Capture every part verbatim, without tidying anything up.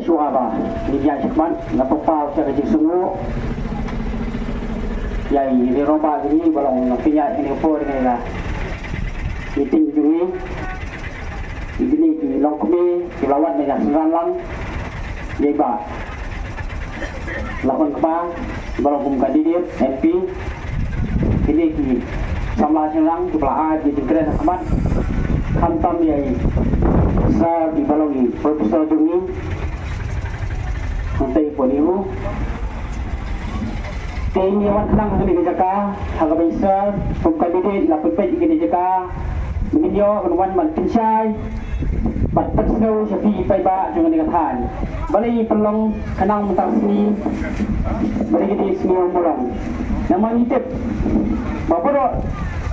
Shuwa ba ngin ïaid shakhmat, nga pynpaw sha ka jingsngewnguh ïa i rangbah jong ngi ba long nongpynïaid kane ka por, kane ka meeting jong ngi. Kine ki longkmie kiba la wan na ka synran lang, ïa i Bah Lakhon Kpa ba long kum candidate M P. Kine ki samla shynrang kiba la ai ki jingkren ha khmat, khamtam ïa i Sir, i ba long i Professor jong ngi hangtei ponihu. Te ngi wan khnang ha kane ka jaka ha kaba i Sir kum candidate la pynpeit ïa kane ka jaka. Ngin ïoh ban wan ban pynshai bad pynsngew sha phi ki paidbah jong kane ka thaiñ. Balei pynlong khnang mynta ka sngi, balei ka dei sngi Umlong? Namar ngi tip ba baroh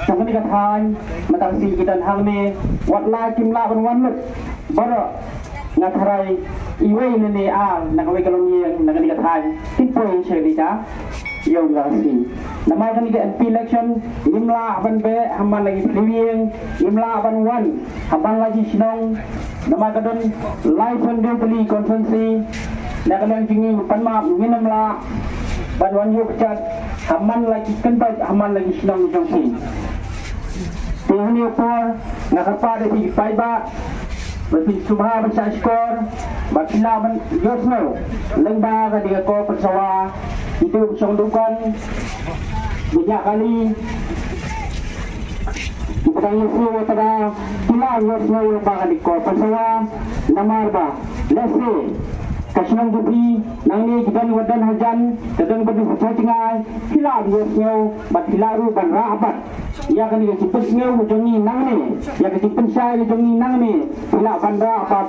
jong kane ka thaiñ mynta ka sngi ki don hangne, wat la kim lah ban wan lut baroh, nga tharai iwei lane ar na kawei ka longïing na kane ka thaiñ kin poi sha kane ka ïew mynta ka sngi. Namar kane ka M P election ngim lah ban beh ha man la ki phew ïing, ngim lah ban wan ha man la ki shnong. Namar ka don laiphew hynriew tylli ki constituency. Na ka liang jong ngi, pan map ngin ym lah ban wan ïuh kjat ha man la ki kyntoit, ha man la ki shnong jong phi. Te ha kane ka por nga kyrpad ïa phi ki paidbah ba phin sngewbha ban shah shkor, ba phin lah ban ïohsngew lyngba kane ka kor pynsawa. Kito kiba shong dukan, ba ñiah kali, kiba dang ïasiew ïa ka daw, phi lah ban ïohsngew lyngba kane ka kor pynsawa. Namar ba lehse ka shnong jong phi nangne ki don kiba don hajan, ki don kiba don ha jngai, phi lah ban ïohsngew bad phi lah ruh ban rah pat ïa kane ka jingpynsngew ka jong ngi nangne, ïa ka jingpynshai ka jong ngi nangne. Phi lah ban rah pat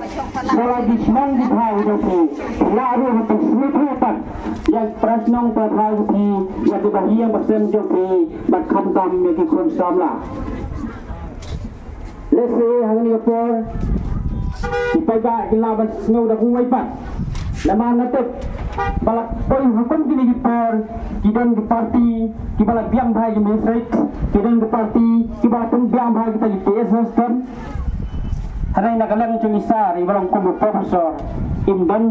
sha la ki shnong ki thaw jong phi, phi lah ruh ban pynsngew pat ïa ki para shnong para thaw jong phi, ïa ki bahaïing bahasem jong phi bad khamtam ïa ki khun samla. Lehse ha kane ka por ki paidbah kin lah ban sngew da kawei pat. Namar nga tip ba la poi ha kum kine ki por ki don ki party kiba la biang bha ïa ki matric, ki don ki party kiba la pynbiang bha ïa kita ki P S system. Hynrei na ka liang jong i Sir, i ba long kum u professor, im don,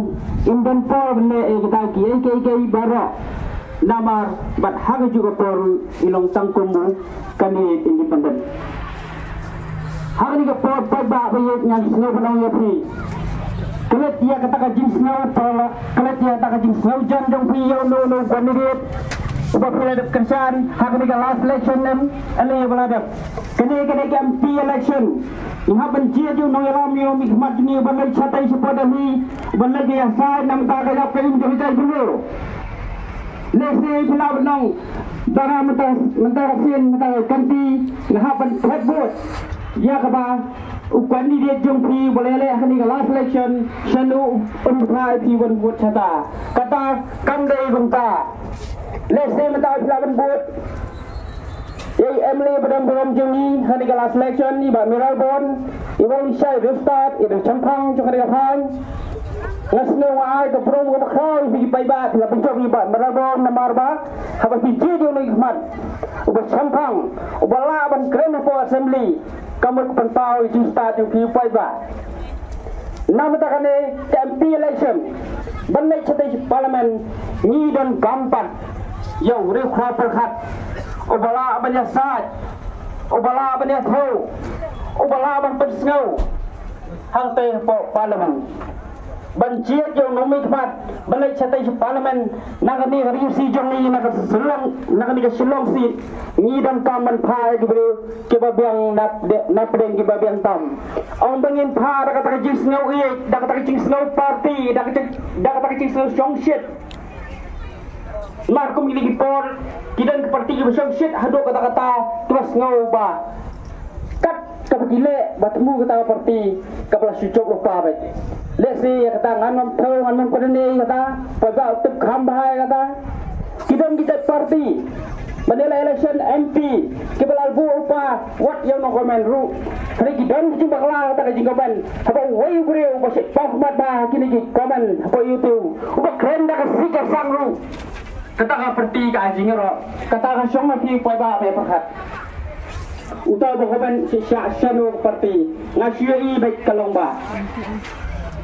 im don por ban leh ïa kita kiei kiei kiei baroh. Namar bad ha kajuh ka por i long tang kum u candidate independent. Ha kane ka por, paidbah ba ïeit, ngan sngewbha ban ong ïa phi, klet ïa kata ka jingsngew paralok, klet ïa kata ka jingsngew jan jong phi ïa uno uno u candidate uba phi la dep kyrshan ha kane ka last election, em, ane ba la dep. Kane, kane ka M P election, ngi hap ban jied ïa u nongïalam ïa u mihkhmat jong ngi uban leit shatei shapoh Delhi, uban leit ïasaid na ka bynta ka ïap ka im jong u Jaiñtia Bru. Lehse phi lah ban ong ba nga mynta, mynta ka sien, mynta ka kynti, nga hap ban thep vote ïa kaba u candidate jong phi uba la ïaleh ha kane ka last election, shano un phai phi ban vote shata. Kata kam dei kumta. Lehse mynta phi lah ban vote ïa i M L A ba dang burom jong ngi ha kane ka last election, i Bah Mayralborn, i ba long i shai riewstad, i riewshemphang jong kane ka thaiñ. Nga sngew nga ai ka burom kaba khraw ïa phi ki paidbah, phi la pynjop ïa i Bah Mayralborn namar ba haba phi jied ïa u nongmihkhmat uba shemphang, uba lah ban kren hapoh Assembly, ka mut ka pynpaw ïa i jingstad jong phi ki paidbah. Na mynta kane ka M P election ban leit shatei sha Parliament, ngi donkam pat ïa u riewkhraw pyrkhat uba lah ban ïasaid, uba lah ban ïathew, uba lah ban pynsngew hangtei hapoh Parliament. Ban jied ïa u nongmihkhmat ban leit shatei sha Parliament na kane ka Ri Khasi jong ngi, na ka Shillong, na kane ka Shillong seat, ngi donkam ban phai ïa ki briew kiba biang nap de, nap deng kiba biang tam. Ym ba ngin phai da kata ka jingsngew ïeit, da kata ka jingsngew party, da kata, da kata ka jingsngew shongshit. Namar kum kine ki por ki don ki party kiba shongshit haduh katta katta, kiba sngew ba kat kaba ki leh ba thmu kata ka party kaba la shu jop lypa beit. Lehse ïa kata ngan ym thew, ngan ym kren ïa kata, paidbah u tip kham bha ïa kata. Ki don ki jait party ban ïaleh election M P kiba la buh lypa wat ïa u nongkmen ruh. Hynrei ki don ki jingbakla kata ka jingkmen. Haba uwei u briew uba shait paw khmat bha ha kine ki kmen hapoh YouTube, uba kren da ka sih ka sang ruh, kata ka party ka ai jingïaroh. Kata ka shong ma phi paidbah ba ïa pyrkhat. Uta uba kmen shisha shano ka party, nga shu ïohi beit ka long ba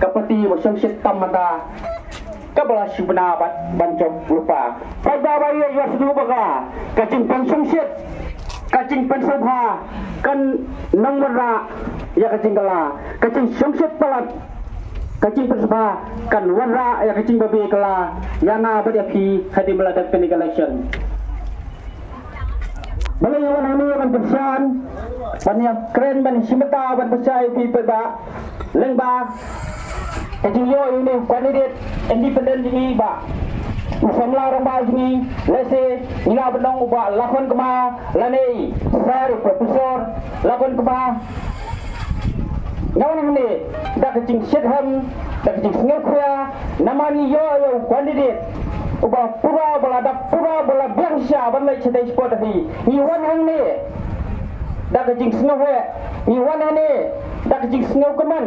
Ka parti ba shongshit tam mynta kaba la shu bna bad ban jop lypa. Paidbah ba ïeit, ïa sngewbha ka jingpynshongshit, ka jingpynsngewbha kan nang wanrah ïa ka jingkylla. Ka jingshongshit palat, ka jingpynsngewbha kan wanrah ïa ka jingbabe kylla ïa nga bad ïa phi hadien ba la dep kane ka election. Balei nga wan hangne ban kyrshan, ban ïakren, ban shim bynta, ban pynshai ïa phi paidbah? Lyngba ka jingïoh ïa une u candidate independent jong ngi, bah, u samla rangbah jong ngi, lehse ngi lah ban ong u Bah Lakhon Kma lane Sir Professor Lakhon Kma. Nga wan hangne da ka jingshitrhem, da ka jingsngewkhia, namar ngi ïoh ïa u candidate uba pura, ba la dap pura, ba la biang shisha ban leit shatei shapoh Delhi. Ngi wan hangne da ka jingsngewheh, ngi wan hangne da ka jingsngewkmen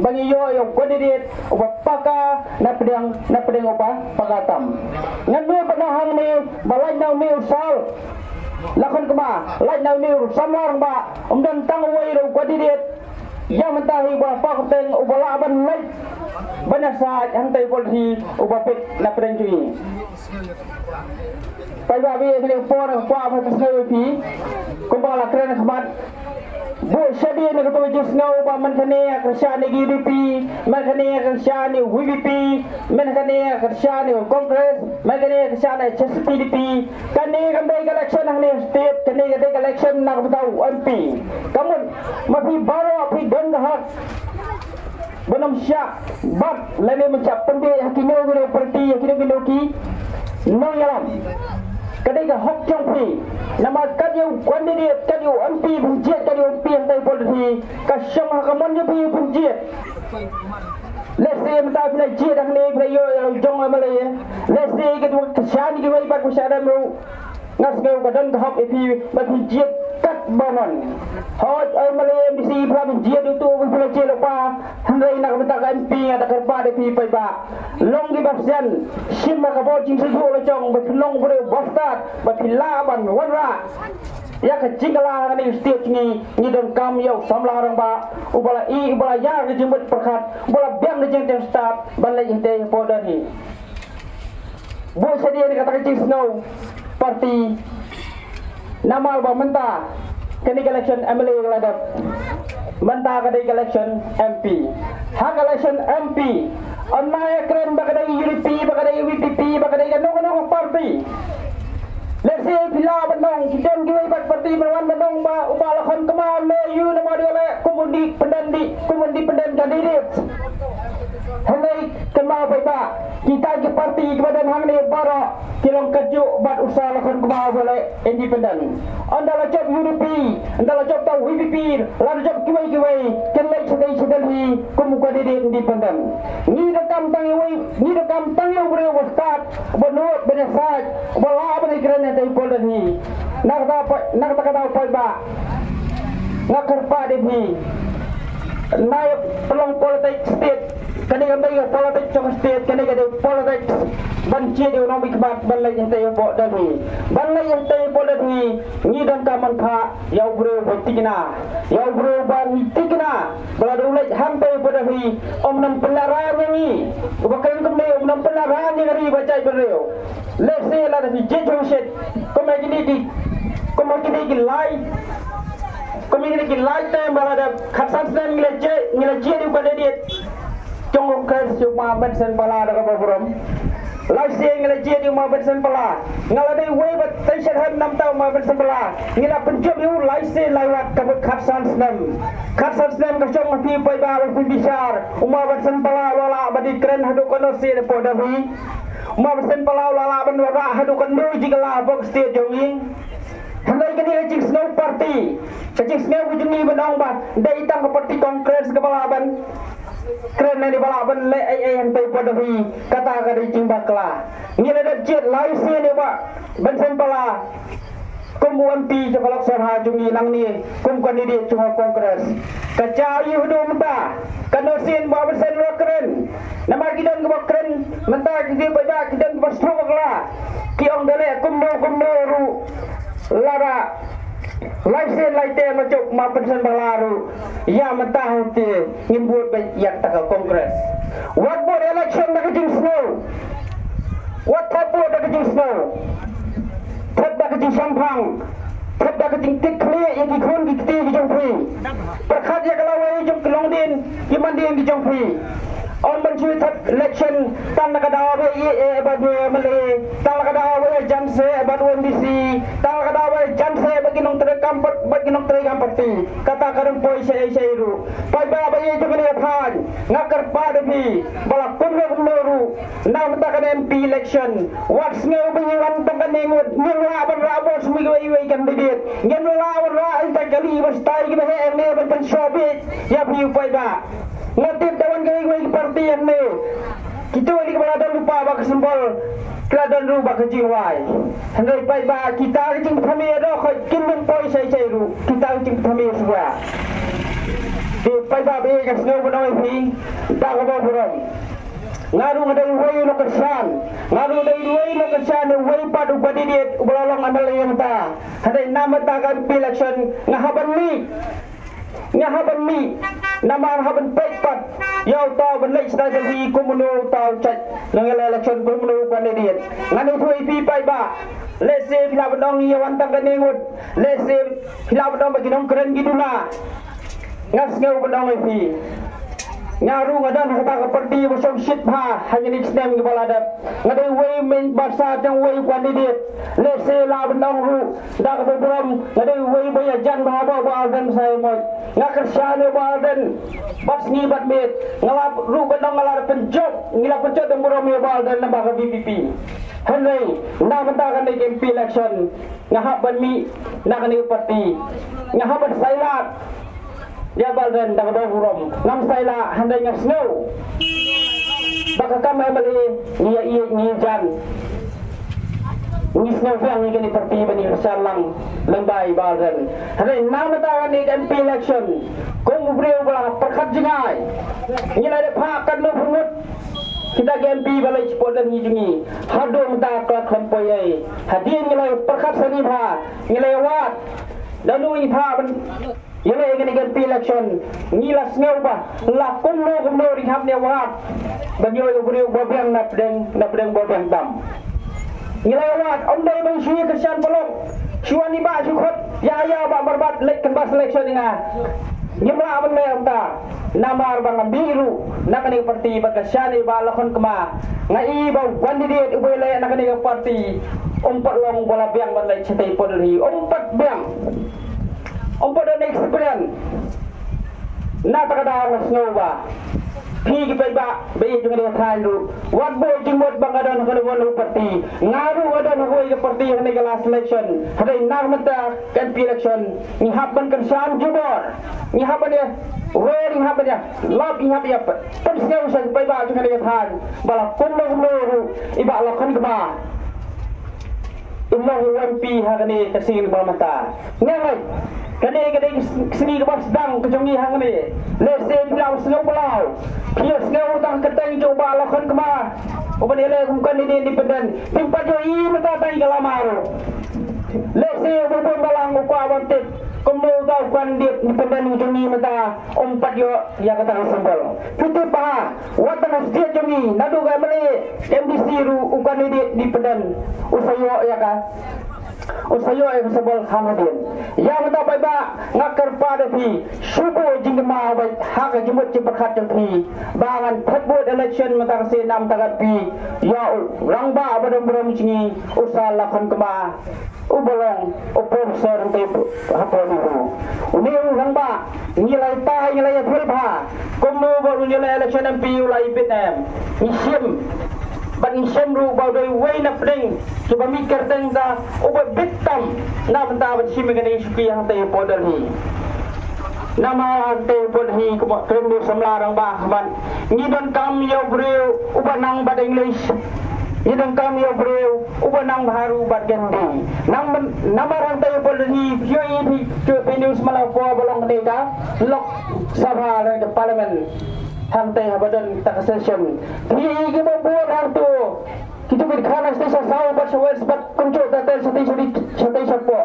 ba ngi ïoh ïa u candidate uba paka na pdeng, na pdeng uba paka tam. Ngan mut ban ong hangne ba lait na une u Sir Lakhon Kma, lait na une u samla rangbah, um don tang uwei ruh u candidate ïa mynta hi uba paka teng, uba lah ban leit ban ïasaid hangtei hapoh Delhi, uba peit na pdeng jong ngi. Paidbah ba ïeit, kane ka por nga kwah ban pynsngew ïa phi kumba la kren ha khmat. Buh shadien ïa kato ka jingsngew ba man kane ka kyrshan ïa ka U D P, man kane ka kyrshan ïa ka V P P, man kane ka kyrshan ïa ka Congress, man kane ka kyrshan ïa ka H S P D P. Kane kam dei ka election hangne ha state, kane ka dei ka election na ka bynta u M P. Ka mut ma phi baroh phi don ka hok ban ym shah bat lane ban shah pynbeit ha kino kino ki party, ha kino kino ki nongïalam. Ka dei ka hok jong phi. Namar kat ïa u candidate, kat ïa u M P ban jied, kat ïa u M P hangtei hapoh Delhi, ka shong ha ka mon jong phi ban jied. Lehse mynta phi la jied hangne, phi la ïoh ïa la u jong M L A. Lehse kito ka kyrshan kiwei pat, ka shah dang ruh. Nga sngew ka don ka hok ïa phi ba phin jied katba mon. Hooid, oi M L A, M D C, phi la jied uto uba phi la jied lypa. Hynrei na ka bynta ka M P nga da kyrpad ïa phi paidbah, long kiba bseiñ, shim ha ka bor jingsngewthuh la jong, ba phin long u briew uba stad, ba phin lah ban wanrah ïa ka jingkylla ha kane ka state jong ngi. Ngi donkam ïa u samla rangbah uba la ïeit, uba la ïa ka jingmut pyrkhat, uba la biang ka jingteng stad ban leit hangtei hapoh Delhi. Buh shadien ïa kata ka jingsngew party. Namar ba mynta kane ka election M L A ka la dep, mynta ka dei ka election M P. Ha ka election M P, ym lah ïakren ba ka dei U D P, ba ka dei V P P, ba ka dei kano kano ka party. Lehse phi lah ban ong ki don kiwei pat party ban wan ban ong ba u Bah Lakhon Kma leh ïa u namar u leh kum u independent, kum u independent candidate. Hynrei kynmaw paidbah, kita ki party kiba don hangne baroh ki long kajuh bad u Sir Lakhon Kma uba leh independent. Ynda la jop U D P, ynda la jop ta V P P, la jop kiwei kiwei, kin leit shatei sha Delhi kum u candidate independent. Ngi donkam tang ïa uwei, ngi donkam tang ïa u briew uba stad, uba nud, uba ïasaid, uba lah ban ïakren hangtei hapoh Delhi. Na kata pa, na kata ka daw paidbah, nga kyrpad ïa phi, nai pynlong politics state. Kane kam dei ka politics jong ka state, kane ka dei politics ban jied ïa u nongmihkhmat ban leit hangtei hapoh Delhi. Ban leit hangtei hapoh Delhi, ngi donkam ban phah ïa u briew uba thikna, ïa u briew uba ngi thikna ba lada u leit hangtei hapoh Delhi, um nang pynïaid ïa ngi, uba kren kumne, um nang pynïaid ïa ka ri bad jaitbynriew. Lehse lada phi jied shongshit, kum ha kine ki, kum ha kine ki lai, kum ha kine ki lai term ba la dep khatsan snem ngi la jied, ngi la jied ïa u candidate jong Congress, ïa u Ma Benson Bala da kaba burom. Lai sien ngi la jied ïa u Ma Benson Bala. Nga la dei uwei ba tei shitrhem na bynta u Ma Benson Bala. Ngi la pynjop ïa u lai sien lai wat, ka mut khatsan snem. Khatsan snem ka shong, ma phi paidbah ba phin bishar. U Ma Benson Bala u la lah ban ïakren haduh katno sien hapoh Delhi. U Ma Benson Bala u la lah ban wanrah haduh katno jingkylla hapoh ka state jong ngi. Hynrei kane ka jingsngew party, ka jingsngew ka jong ngi ban ong ba dei tang ka party Congress kaba lah ban kren ne ba lah ban leh ei ei hangtei hapoh Delhi, kata ka dei jingbakla. Ngi la dep jied lai sien ïa u Bah Benson Bala kum u M P jong ka Lok Sabha jong ngi, nangne kum candidate jong ka Congress. Ka jia ïa u haduh mynta, katno sien Bah Benson u la kren. Namar ki don kiba kren mynta, ki dei ba ki don kiba sngewbakla, ki ong da leh kumno kumno ruh, lada Lai sien lai te ma chok ma pynsan ba la ruh. Ïa mynta hangte ngin bud ba ïa kata ka Congress. Wat bud election da ka jingsngew. Wat thep bud da ka jingsngew. Thep da ka jingshemphang. Thep da ka jingtip khlieh ïa ki khun ki kti ki jong phi. Pyrkhat ïa ka lawei jong ki longdien ki mandien ki jong phi. Ym ban shu thep election tang na ka daw ba ïa eh bad u M L A, tang na ka daw ba ïa jan seh bad u M D C, tang na ka daw ba ïa jan seh bad ki nongtrei kam pat, bad ki nongtrei kam party. Kata ka dang poi shaei shaei ruh. Paidbah ba ïa jong kane ka thaiñ, nga kyrpad ïa phi ba la kumno kumno ruh, na mynta kane M P election, wat sngew ba ngi wan tang kane ngut, ngim lah ban rah vote sha iwei iwei candidate, ngim lah ban rah ïa kita ki kali ba stai kiba heh hangne ban pynshoh bieit ïa phi u paidbah. Nga tip da wan ka iwei iwei ki party hangne, kito ki ba la don lypa bad ka symbol, ki la don ruh bad ka jingrwai. Hynrei paidbah, kita ki jingpynthame ruh khoit kin ym poi shaei shaei ruh, kita ki jingpynthame shuwa. Te paidbah, ba ïa ka sngew ban ong ïa phi da kaba burom. Nga ruh nga dei uwei u nongkyrshan, nga ruh dei uwei u nongkyrshan, uwei pat u candidate uba la long M L A mynta. Hynrei na mynta ka M P election nga hap ban mih. Nga hap ban mih, namar hap ban peit pat ïa uta uban leit sha Delhi kumno uta u judge, nongïaleh election kumno u candidate. Ngan ïathuh ïa phi paidbah, lehse phi lah ban ong ïa wan tang kane ngut, lehse phi lah ban ong ba ki nongkren ki duna. Nga sngew ban ong ïa phi, nga ruh nga don ha kata ka party ba shong shit bha ha kine ki snem kiba la dep. Nga dei uwei u meinbasa jong uwei u candidate. Lehse lah ban ong ruh da kaba burom, nga dei uwei ba ïajan bha bad u Bah Ardent Basaiawmoit. Nga kyrshan ïa u Bah Ardent bad sngi bad miet. Nga lah ruh ban ong nga la pynjop, ngi la pynjop da burom ïa u Bah Ardent namar ka V P P. Hynrei na mynta kane ka M P election nga hap ban mih na kane ka party. Nga hap ban sailad. Ïa Bah Ardent, da kaba burom, ngam sailad, hynrei nga sngew ba ka kam M L A ngi ïa ïeit, ngi jan. Ngi sngew biang ïa kane ka party ban ïa kyrshan lang lyngba i Bah Ardent. Hynrei na mynta kane ka M P election, kum u briew ba la pyrkhat jngai, ngi la dep phah katno phi ngut kita ki M P ba leit shapoh Delhi jong ngi. Haduh mynta ka la khlem poi ei. Hadien ngi la pyrkhat sani bha, ngi la wad. Lano ngi phah ban ïaleh ïa kane ka M P election, ngi la sngew ba la kumno kumno ruh ngi hap ban ïa wad ban ïoh ïa u briew ba biang na pdeng, na pdeng ba biang tam. Ngi la ïa wad, ym dei ban shu ïa kyrshan paralok, shu wan i Bah shu khot ïa, ïa Bah Marbad leit canvass election ïa nga. Ngim lah ban leh kumta. Namar ba nga mih ruh na kane ka party bad ka shan i Bah Lakhon Kma. Nga i ba u candidate uba ïaleh na kane ka party um pat long uba la biang ban leit shatei hapoh Delhi, um pat biang. Ym pat don experience. Na kata ka daw nga sngew ba phi ki paidbah ba ïeit jong kane ka thaiñ ruh, wat bud jingmut ba nga don ha kano kano ka party. Nga ruh nga don ha kawei ka party ha kane ka last election. Hynrei na mynta ka M P election ngi hap ban kyrshan jubor, ngi hap ban ïa roi, ngi hap ban ïa lap, ngi hap ïa pynsngew sha ki paidbah jong kane ka thaiñ ba la kumno kumno ruh i Bah Lakhon Kma in long u M P ha kane ka sngi ba mynta. Nga ngeit kane ka dei ka sngi kaba sdang ka jong ngi hangne. Lehse phi la sngew palau, phi la sngew tang ka kyrteng jong u Bah Lakhon Kma uban ïaleh kum candidate independent. Phim pat ïohi mynta tang ïa ka lama ruh. Lehse u Bah Bun Balang u kwah ban tip kumno uta u candidate independent u jong ngi mynta um pat ïoh ïa kata ka symbol. Phi tip ba wat tang u state jong ngi, naduh ka M L A, M D C ruh u candidate independent u sa ïoh ïa ka, u sa ïoh ïa ka symbol kham hadien. Ïa mynta paidbah, nga kyrpad ïa phi, shu buh jingkynmaw beit ha ka jingmut jingpyrkhat jong phi ba ngan thep bud election mynta ka sngi, na mynta ka sngi ïa u rangbah ba don burom jong ngi, u Sir Lakhon Kma. Uba long u professor hangtei hapoh NEHU. Une u rangbah ngi la ïatai, ngi la ïathilbha. Kumno ba u ngi la election M P u la ibit em. Ngi shim. Bad ngi shim ruh ba u dei uwei na pdeng kiba mih kyrteng da uba bit tam na bynta ban shim ïa kane ka shuki hangtei hapoh Delhi. Namar hangtei hapoh Delhi kumba kren u samla rangbah, bad ngi donkam ïa u briew uba nang bad English. Ngi donkam ïa u briew uba nang bha ruh bad Gandhi. Nang, namar hangtei hapoh Delhi, phi ïohi, phi ïohi news, ma la poi ba long kane ka Lok Sabha, lane ka Parliament. Hangtei haba don kata ka session, phi ïohi kiba bun hangto. Kito ki dkhar na shatei sha saw bad sha west bad kumjuh ter ter shatei shatei shatei shapoh.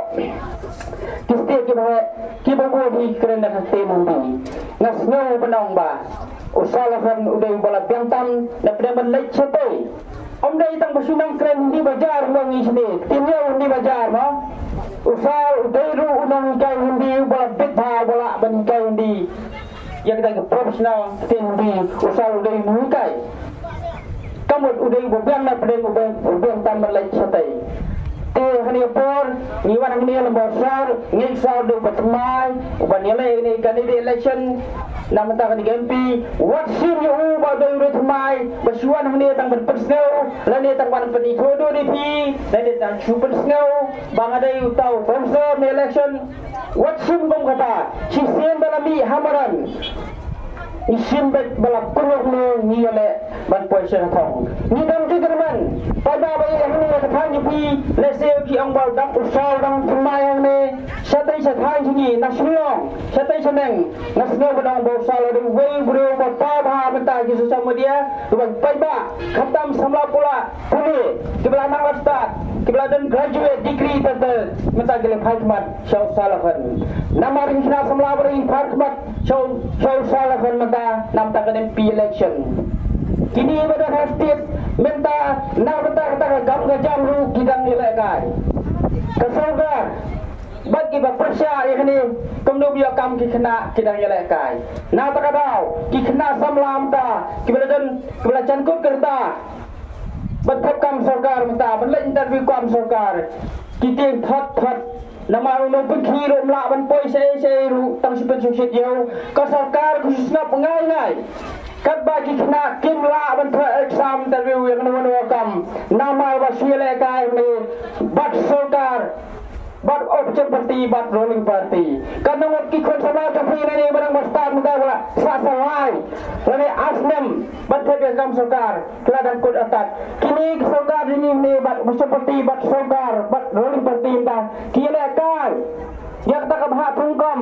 Ki state kiba heh kiba bun hi ki kren da ka ktien Hindi. Nga sngew ban ong ba u Sir Lakhon u dei uba la biang tam na pdeng ban leit shatei. Ym dei tang ba shu nang kren Hindi bajar ruh ngi shane. Ktien ïa u Hindi bajar ma. U Sir u dei ruh u nonghikai Hindi uba la bit bha uba lah ban hikai Hindi. Ïa kita ki professional ktien Hindi u Sir u dei u nonghikai. Ka mut u dei uba biang na pdeng u biang, u biang tam ban leit shatei. Te ha kane ka por ngi wan hangne lem bad u Sir, ngi u Sir u dei uba thymmai uban ïaleh ïa kane ka candidate election na bynta kane ka M P. Wat shim ïa u ba u dei u dei thymmai ba shu wan hangne tang ban pynsngew lane tang ban pynithuh ïa phi lane tang shu pynsngew ba nga dei uta u professor na election. Wat shim kum kata, shisien ba la mih ha madan ngi shim beit ba la pynlong ne ngi ïaleh ban poi sha ka thong. Ngi dang jingkyrmen paidbah ba ïa hangne ïa ka thaiñ jong phi. Lehse phi ong ba u dang u Sir u dang thymmai hangne. Shatei sha thaiñ jong ngi na Shillong, shatei shaneng, nga sngew ban ong ba u Sir u dei uwei u briew uba paw bha mynta ha ki social media. Kiba paidbah khamtam samla pula pule kiba la nang la stad kiba la don graduate degree ter ter mynta ki la phai khmat sha u Sir Lakhon. Namar ngi khynnah samla ba ngi phai khmat sha u, sha u Sir Lakhon mynta na bynta ka M P election. Kine ba don ha state mynta na bynta kata ka kam ka jam ruh ki dang ïalehkai. Ka sorkar bad kiba pyrshah ïa kane kumno ba ïoh kam ki khynnah ki dang ïalehkai. Na kata ka daw ki khynnah samla mynta kiba la don kiba la jan kut ka rta ban thep kam sorkar mynta ban leit interview kam sorkar ki tieng thot thot. Namar u nongpynkhih ruh um lah ban poi shaei shaei ruh tang shu pynshongshit ïa u. Ka sorkar ka shu sngap ngai ngai. Katba ki khynnah kim lah ban thoh exam interview ïa kano kano ka kam namar ba shu ïalehkai hangne bad sorkar bad opposition party bad ruling party. Ka nongot ki khun samla jong phi nangne ba dang ba stad mynta ba la sah sa lai lane ar snem ban thep ïa ka kam sorkar. Ki la dang kut artat. Kine ki sorkar jong ngi ne bad opposition party bad sorkar bad ruling party mynta ki ïalehkai ïa kata ka bhah thungkam.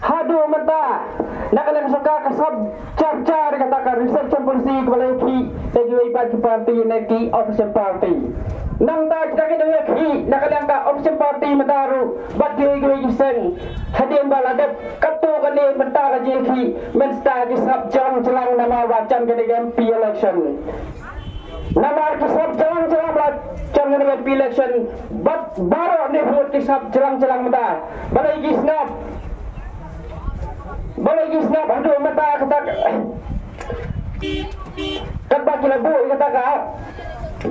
Haduh mynta na ka liang sorkar ka sap char char ïa kata ka reservation policy kaba la ïakhih da kiwei pat ki party ne ki opposition party. Nangta kita ki dang ïakhih na ka liang ka opposition party mynta ruh bad kiwei kiwei ki seng. Hadien ba la dep katto katne mynta ka jingïakhih mynta ki sap jlang jlang namar ba jan kane ka M P election. Namar ki sap jlang jlang ba la jan kane ka M P election bad baroh ne bun ki sap jlang jlang mynta. Balei ki sngap? Balei ki sngap haduh mynta kata ka, katba ki la buh ïa kata ka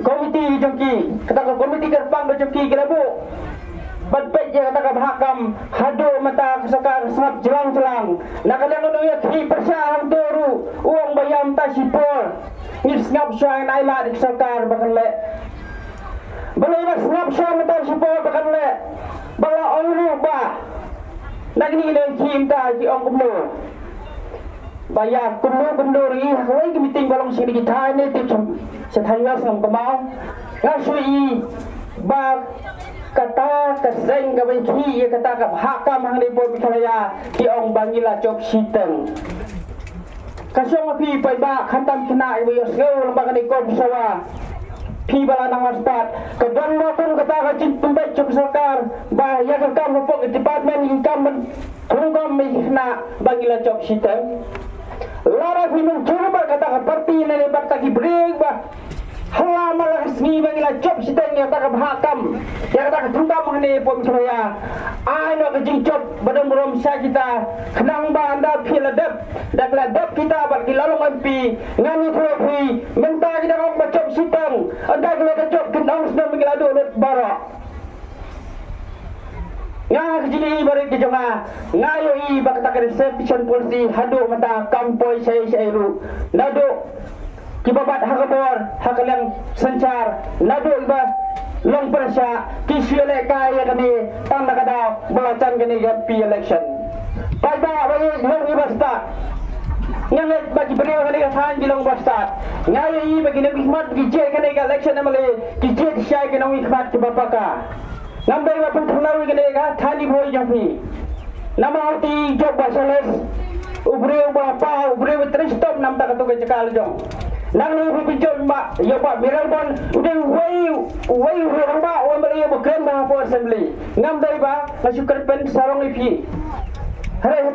komiti jong ki, kata ka komiti kyrpang ka jong ki ki la buh ban peit ïa kata ka bhah kam haduh mynta ka sorkar ka sngap jlang jlang. Na ka liang u nongïakhih pyrshah hangto ruh u ong ba ïa mynta shipor. Ngi sngap shuwa ngi ai lad ïa ka sorkar ba kan leh. Balei ba sngap shuwa mynta shipor ba kan leh? Ba la ong ruh ba na kine ki nongïakhih mynta ki ong kumno. Ba ïa kumno kumno ruh ha kawei ka meeting ba long sha kine ki thaiñ ne tip sha thaiñ West ngam kynmaw. Nga shu ïohi ba kata ka seng kaba ïakhih ïa kata ka bhah kam hangne hapoh Meghalaya ki ong ba ngi la jop shiteng. Ka shong ha phi paidbah khamtam khynnah iba ïohsngew lyngba kane ka por sawa. Phi ba la nang la stad ka don ma bun kata ka jingpynbeit jong ka sorkar ba ïa ka kam hapoh ka department ïa ka kam ban thungkam ïa ki khynnah ba ngi la jop shiteng. Lada phi mynjur bad kata ka party ne bad kata ki briew ba ha la ma la ka sngi ba ngi la jop shiteng ïa kata ka bhah kam ïa kata ka thungkam hangne hapoh Meghalaya. Ai noh ka jingjop ba don burom sha kita khnang ba ynda phi la dep da ki la dep kita bad ki la long M P. Ngan ïathuh ïa phi mynta ki dang ong ba jop shiteng ynda ki la da jop kin ong snem ba ngi la duh lut baroh. Nga ha ka jingïohi barit ka jong nga nga ïohi ba kata ka reservation policy haduh mynta kam poi shaei shaei ruh. Naduh kiba bat ha ka bor ha ka liang synshar naduh kiba long pyrshah ki shu ïalehkai ïa kane tang na ka daw ba la jan kane ka M P election. Paidbah ba ïeit long iba stad. Nga ngeit ba ki briew kane ka thaiñ ki long ba stad. Nga ïohi ba ki nongmihkhmat ki jied kane ka election M L A ki jied shai ki nongmihkhmat kiba paka. Ngam dei ba pynkhyndew ïa kane ka thani bhoi jong phi. Namar u ti jop ba sales u briew ba paw u briew ba trei shitom namar kata ka jaka la jong. Nangne phi pynjop ba ïa ba Miralbon u dei uwei uwei u rangbah u M L A ba kren ba hapoh assembly. Ngam dei ba nga shu kyrpad sarong ïa phi. Hynrei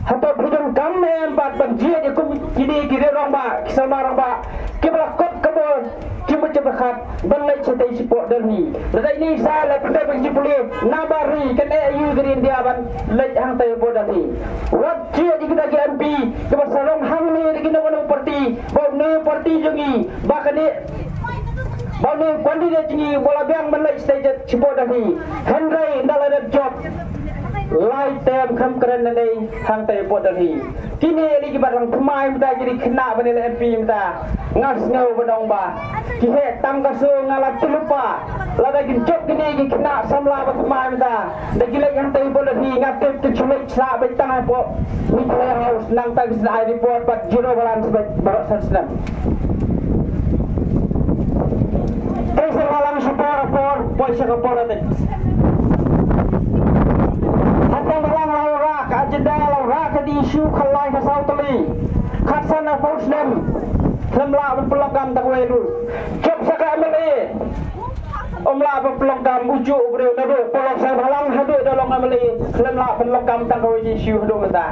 hato phi donkam ne em bad ban jied ïa kum kine ki rangbah ki samla rangbah kiba la kot ka bor ki mut jingpyrkhat ban leit shatei shapoh Delhi. Lada ine sa la pynda ban jingpule na ba ri kan eh ïa ka ri India ban leit hangtei hapoh Delhi. Wat jied ïa kita ki M P kiba sarong hangne da kino kino party ba une party jong ngi ba kane ba une candidate jong ngi ba la biang ban leit shatei shapoh Delhi. Hynrei ynda la dep jop lai term kham kren nangne hangtei hapoh Delhi. Kine ïa ki ba dang thymmai mynta ki dei khynnah ban ïaleh M P mynta. Nga sngew ban ong ba ki heh tang ka soo nga la tip lypa. Lada kin jop kine ki khynnah samla ba thymmai mynta da ki leit hangtei hapoh Delhi nga tip kin shu leit sah beit tang hapoh Meghalaya House nangta kin sa ai report bad zero balance beit baroh san snem. Te sa la lang sha por por poi sha ka politics. Hangta ba lang la u rah ka agenda la u rah ka issue ka lai ka saw tylli. Khatsan arphew snem khlem lah ban pynlong kam da kawei ruh. Jop sa ka M L A. Ym lah ban pynlong kam ujuh u briew naduh pynlong seng bhalang haduh da long M L A khlem lah ban long kam tang kawei issue haduh mynta.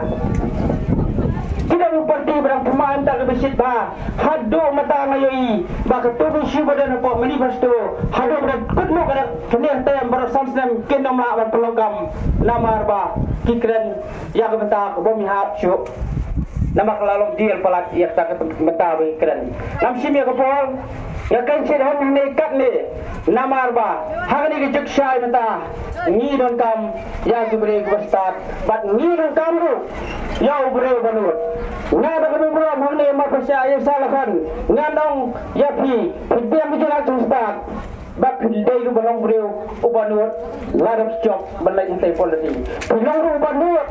Ki dang u party ba dang pynmai mynta ka bishit bha haduh mynta nga ïohi ba ka tu issue ba don hapoh manifesto haduh ba dang kut noh ka dang kane tem baroh san snem kin ym lah ban pynlong kam namar ba ki kren ïa ka bynta ka bym ïahap shuh. Namar ka la long deal palat ïa kata ka bynta ba ki kren. Ngam shim ïa ka por. Nga kren shet hangne katne namar ba ha kane ka juk shai mynta ngi donkam ïa ki briew kiba stad bad ngi donkam ruh ïa u briew ba nud. Nga da kaba burom hangne marpyrshah ïa u Sir Lakhon ngan ong ïa phi phi biang ki jingïaid jingstad. Ba phi dei ruh ba long briew uba nud lada phi jop ban leit hangtei policy. Phi long ruh uba nud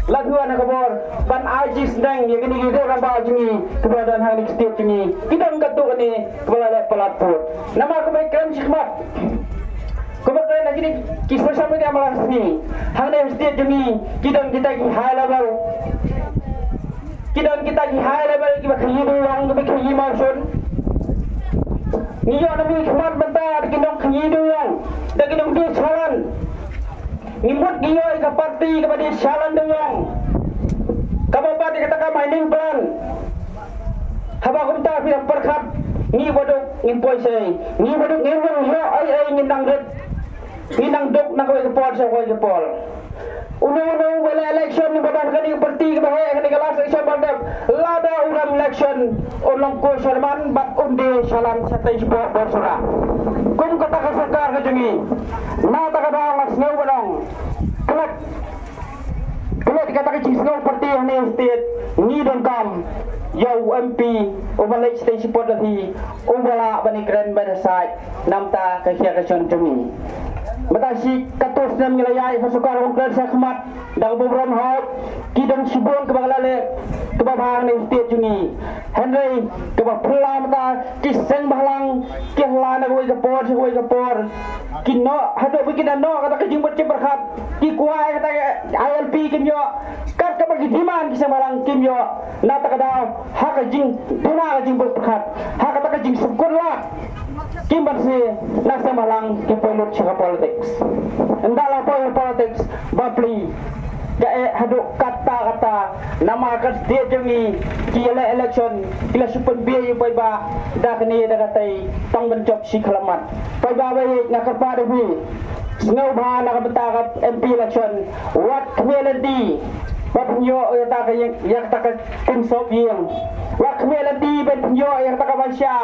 la phi wan ha ka bor ban ai jingsneng ïa kine ki rangbah jong ngi kiba don ha kane ka state jong ngi. Ki don katto katne kiba la leh palat vote. Namar kumba kren shakhmat kumba kren ha kine ki social media ma la sngi hangne ha state jong ngi ki don kita ki high level. Ki don kita ki high level kiba khie dewïong kiba khie emotion. Ngi ïoh na ngi khmat mynta da ki nongkhie dewïong da ki nongdie shalan. Ngi mut ngi ïoh ïa ka party kaba die shalan dewïong kaba bat ïa kata ka mining plan. Haba kumta phi ïa pyrkhat ngi baduk ngin poi sei ngi baduk ngin nang ïoh ei ei ngin nang rit. Ngi nang duk na kawei ka por sha kawei ka por. Uno uno uba leh election uba don kane ka party kaba heh kane ka last election ba dep lada u rem election u long ko sharman bad un die shalan shatei shapoh bor sura. Kum kata ka sorkar ka jong ngi na kata ka daw nga sngew ban ong klet klet kata ka jingsngew party hangne state ngi donkam ïa u M P uba leit shatei shapoh Delhi uba lah ban ïakren ban ïasaid. Namta ka khia ka shon jong ngi. Mynta shi katto snem ngi la ïaid ha sorkar Congress ha khmat da kaba burom hok ki don shibun kaba la leh kaba bha ha kane ka state jong ngi. Hynrei kaba phylla mynta ki seng bhalang ki hla na kawei ka por sha kawei ka por. Ki noh haduh ba ki da noh kata ka jingmut jingpyrkhat ki kwah kata ka I L P kim ïoh. Kat kaba ki demand ki seng bhalang kim ïoh. Na kata ka daw ha ka jingduna ka jingpyrkhat ha kata ka jingsngewkut lad. Kim ban se na seng bhalang ki poi lut sha ka politics. Ynda la poi ha politics bapli ka eh haduh katta katta namar ka state jong ngi ki ïaleh election ki la shu pynbiej ïa u paidbah da kane da katei tang ban jop shi khlamat. Paidbah ba ïeit nga kyrpad ïa phi sngewbha na ka bynta ka M P election wat khmih lynti ba pynïoh ïa kata ka ïing ïa kata ka kum sop ïing. Wat khmih lynti ba pynïoh ïa kata ka basha.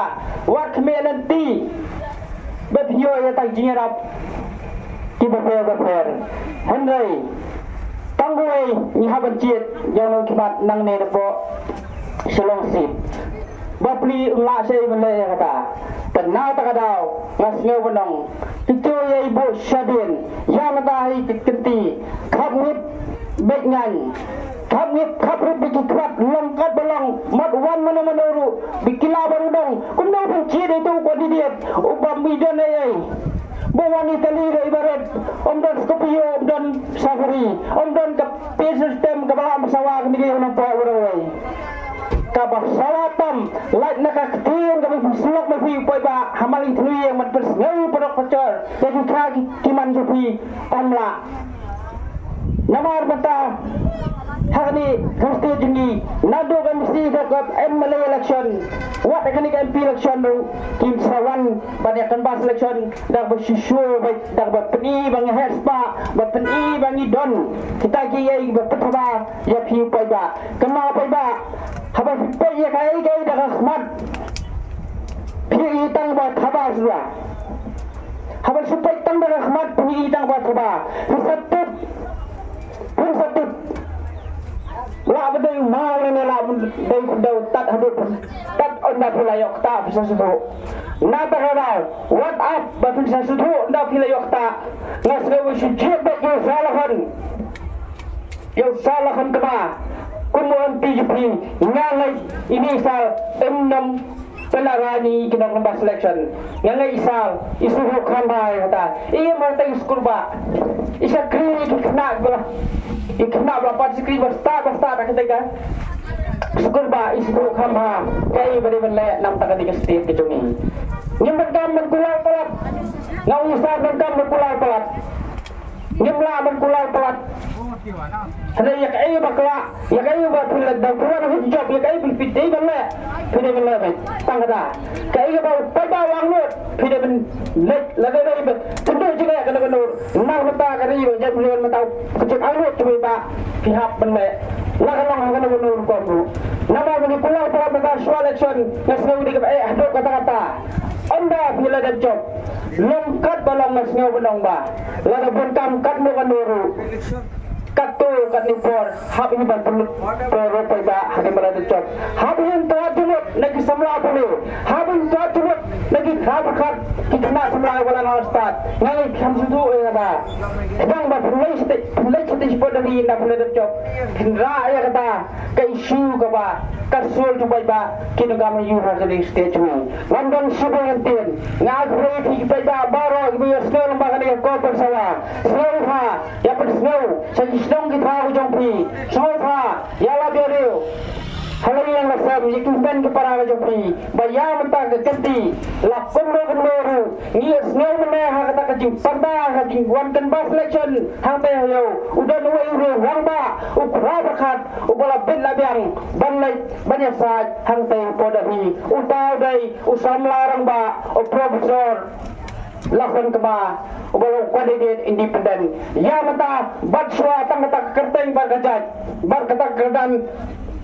Wat khmih lynti ba pynïoh ïa kata ka jingïarap kiba pher ba pher. Hynrei tang kawei ngi hap ban jied ïa u nongkhmat nangne napoh Shillong seat. Bapli un lah shei ban leh ïa kata. Te na kata ka daw nga sngew ban ong kito ïa i buh shadien ïa mynta hi ki kynti khap ngit beit ngan khap ngit khap rit beit ki khmat long kat ba long mat wan mano mano ruh beit ki lah ban u dong kumno ban jied ïa itu u candidate uba mi don ei ei. Ba wan Italy ruh i barit um don Scorpio um don Safari um don ka pay system kaba lah ban sawa kane ka ïing nongpoh baroh kawei. Kaba sawa tam, lait na ka ktien kaba phi sngewlok ma phi u paidbah, ha Mawlai Thliew ïa man pynsngew parok pachor, ïa ki kha ki, ki man jong phi, ym lah. Namar mynta, ha kane ka state jong ngi, naduh ka M C ka, ka M L A election, wat ha kane ka M P election ruh, kim sa wan ban ïa canvass election, da kaba shisha, ba, da kaba pyni ba ngi heh spah, ba pyni ba ngi don kita kiei ba pynthaba ïa phi u paidbah. Kynmaw paidbah, haba phi peit ïa kaei kaei da ka khmat, phi i tang ba thaba shuwa. Haba phi peit tang da ka khmat, phi i tang ba thaba. Phin sa tip, phin sa tip. Lah ba dei u maw ne lah ba dei u khyndew, tad haduh tad ynda phi la ïoh kata phin sa sngewthuh. Na kata ka daw, wat ap ba phin sa sngewthuh ynda phi la ïoh kata. Nga sngew ba shu jied beit ïa u Sir Lakhon, ïa u Sir Lakhon Kma kum u M P jong phi. Nga ngeit ine i Sir ym nym pynlehrain ïa ki nongcanvass election. Nga ngeit i Sir i sngewthuh kham bha ïa kata. I ïa marteng skur ba i shakri ïa ki khynnah ba la, i khynnah ba la pat shakri ba stad ba stad ha kata ka skur ba i sngewthuh kham bha kaei ba dei ban leh na bynta kane ka state ka jong ngi. Ngim donkam ban kular palat. Nga ong i Sir, ngim donkam ban kular palat. Ngim lah ban kular palat. Hynrei ïa kaei ba khlaiñ, ïa kaei ba phi la dang phi la dang jop, ïa kaei ba phi dei ban leh, phi dei ban leh beit. Tang kata. Kaei kaba u paidbah u angnud, phi dei ban leh, lada dei ba pynduh jingeh kano kano. Namar mynta ka ri ba jait phi dei ban mynta ka jingangnud jong u paidbah phi hap ban leh. La ka long ha kano kano rukom ruh. Namar ba ngi kular palat mynta shuwa election, nga sngew dei kaba eh haduh katta katta. Ynda phi la dep jop, long katba long, nga sngew ban ong ba lada bun kam katno katno ruh, katto katne por, hap hi ban pynlut por ruh paidbah ha ki mala jop. Hap hi ban ïathuh jingmut na ki samla pule, hap hi ban ïathuh jingmut na ki khraw pyrkhat, ki khynnah samla ba la nang stad. Nga ngeit kham sngewthuh ïa kata. Khnang ba phin leit shatei, phin leit shatei shapoh dali ynda phi la dep jop, phin rah ïa kata ka issue kaba ka sur jong u paidbah, ki nongkam aïu ha kane ka state jong ngi. Ngam don shibun ban ktien. Nga khublei ïa phi ki paidbah baroh kiba ïohsngew lyngba kane ka khubor sawa. Sngewbha ïa pynsngew sha ki shnong ki thaw ka jong phi. Sngewbha ïa lap ïa riew ha la ïing la sem, ïa ki hynmen ki para ka jong phi, ba ïa mynta ka kynti la kumno kumno ruh ngi ïohsngew mynne ha kata ka jingpyrta, ha ka jingwan canvass election hangtei ha ïew, u don uwei u rangbah, u khraw pyrkhat, uba la bit la biang ban leit ban ïasaid hangtei hapoh Delhi. Uta u dei u samla rangbah, u Professor Lakhon Kma, uba long candidate independent. Ïa mynta bad shuwa tang kata ka kyrteng bad ka jait, bad kata ka kyrdan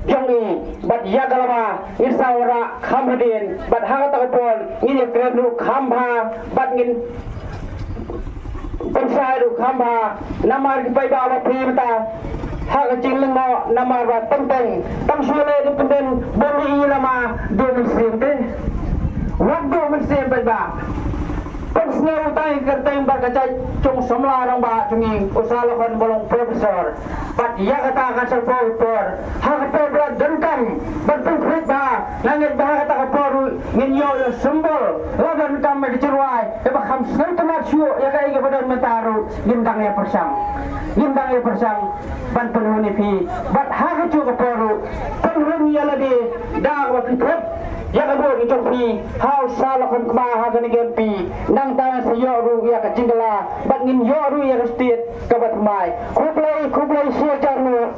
jong i, bad ïa ka lama ngin sa wanrah kham hadien, bad ha kata ka por ngin ïakren ruh kham bha, bad ngin pynshai ruh kham bha. Namar ki paidbah ba phi mynta ha ka jinglyngngoh, namar ba teng teng tang shu leh independent, bym i lama, duh mynsiem te. Wat duh mynsiem paidbah. Pynsngew tang ïa ka kyrteng bad ka jait jong u samla rangbah jong ngi, u Sir Lakhon ba long Professor. Bad ïa kata kan sa poi por, ha ka por ba la donkam ban pynphriang bha, nga ngeit ba ha kata ka por ruh ngin ïoh ïa u symbol. La donkam ïa ka jingrwai kaba kham sngewtynnat shuh, ïa kaei kaba don mynta ruh ngin dang ïa pyrshang. Ngin dang ïa pyrshang ban pynhun ïa phi. Bad ha kajuh ka por ruh, pynhun ïa lade da kaba phi thep ïa ka vote ka jong phi ha u Sir Lakhon Kma ha kane ka M P. Nangta sa ïoh ruh ïa ka jingkylla, bad ngin ïoh ruh ïa ka state kaba thymmai. Khublei, khublei shi hajar nguh.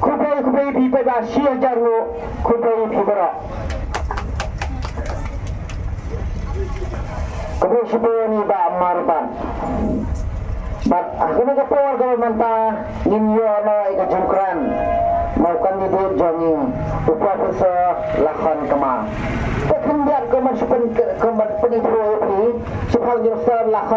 Khublei, khublei phi paidbah shi hajar nguh. Khublei phi baroh. Khublei shibun ïa i Bah Marban. Bad ha kane ka por kaba mynta ngin ïoh noh ïa ka jingkren na u candidate jong ngi, u Professor Lakhon Kma. Te khyndiat kumno shu pyn, kumno pynithuh ïa phi, shaphang jong u Sir Lakhon